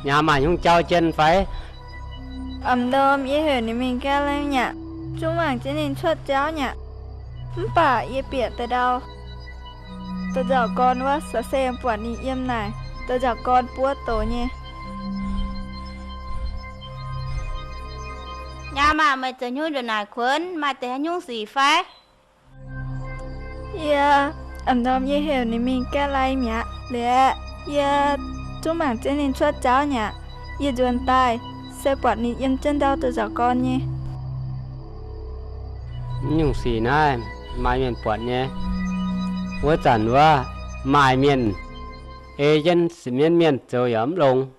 Nyaah maaih hnyouv jauv jienv fai? A'ndorm yie heuc ninh mingh gaeqv lai mi'aqv. Zungv mangc jienv ninh cuotv jauv mi'aqv. Mv baac yie bieqc deix ndau, deix nzauc gorn wuov sa se buatc ninh yiem naaic, deix nzauc gorn buov doz nyei. Nyaah maaih, meih zoux hnyouv nduqc naaic kuonx, maaih deix haaix nyungc sic fai? Yie, a'ndorm yie heuc ninh mingh gaeqv lai mi'aqv. Liuz, yie zungv mangc jienv ninh cuotv jauv mi'aqv. Yie nzuonx daaih se buatc ninh yiem jienv ndau deix nzauc gorn nyei. Nyungc sic naaiv maaih mienh buatc nyei. Wuov zanc wuov maaih mienh ei jienv mienv mienh zoux yaac mv longx.